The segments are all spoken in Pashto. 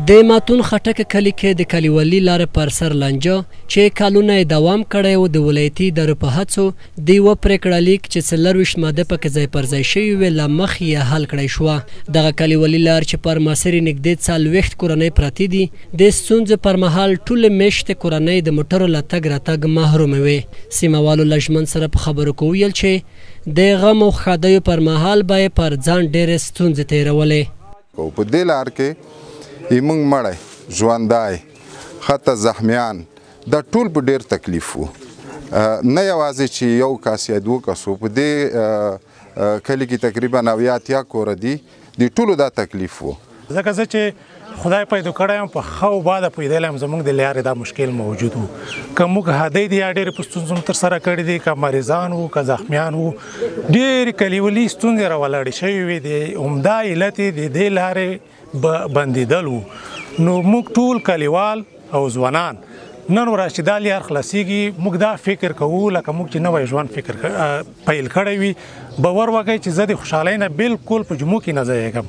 د ماتون خټک کلي کې د کلیوالي لارې پر سر لانجه چې کالونه یې دوام کړی و، د ولایتي ادارو په هڅو د یوه پرېکړه لیک چې 24 ماده پکې ځای پر ځای شوې وې له مخې یې حل کړی شوه. دغه کلیوالي لار چې پر مسیر یې نږدې 40 کورنۍ پرتې دي، د ستونزو پر مهال ټولې مېشتې کورنۍ د موټرو له تګ راتګ محرومې وې. سیمه والو له ژمن سره په خبرو کې وویل چې د غم او ښادیو پر مهال به یې پر ځان ډېرې ستونزې تېرولې. په دې لار کې موږ مړی، ژوندی، حتی زخمیان، دا ټول په ډېر تکلیف وو. نه یوازې چې یو کس یا دوه کس وو، په دې کلي کې تقریبا 70 80 کوره دي، د ټولو دا تکلیف وو. ځکه زه چې خدای پیدا کړی یم په ښه او باده پوهېدلی یم، زموږ د لارې دا مشکل موجود وو. که موږ هدۍ دي یا ډېرې په ستونزو مو ترسره کړي دي، که مریضان وو، که زخمیان وو، ډېرې کلیوالي ستونزې راولاړې شوې وې. د عمده علت یې د دې لارې بندېدل وو. نو موږ ټول کلیوال او ځوانان نن ورځ چې دا لار خلاصېږي، موږ دا فکر کوو لکه موږ چې نوی ژوند فکر پیل کړی وي، باور وکړئ چې زه د خوشحالۍ نه بالکل په جمو کې نه ځایېږم.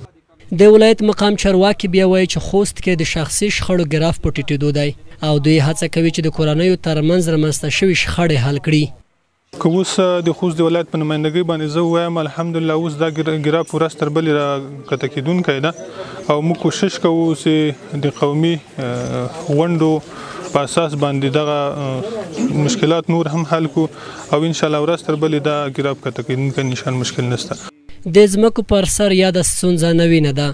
د ولایت مقام چارواکي بیا وایي چې خوست کې د شخصي شخړو ګراف په ټیټېدو دی او دوی هڅه کوي چې د کورنیو ترمنځ رامنځته شوې شخړې حل کړي. که اوس د خوست د ولایت په نمایندګۍ باندې زه ووایم، الحمدلله اوس دا ګراف ورځ تر بلې را کته کېدونکی ده او موږ کوشش کوو چې د قومي غونډو په اساس باندې دغه مشکلات نور هم حل کړو او انشاءالله ورځ تر بلې دا ګراف کته کېدونکی نشان مشکل نشته. د ځمکو پر سر یاده ستونزه نوې نه ده.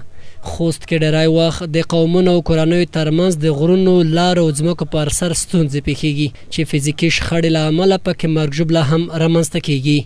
خوست کې ډېری وخت د قومونو او کورنیو ترمنځ د غرونو، لارو او ځمکو پر سر ستونزې پېښېږي چې فزیکي شخړې له امله پکې مرګ ژوبله هم رامنځته کېږي.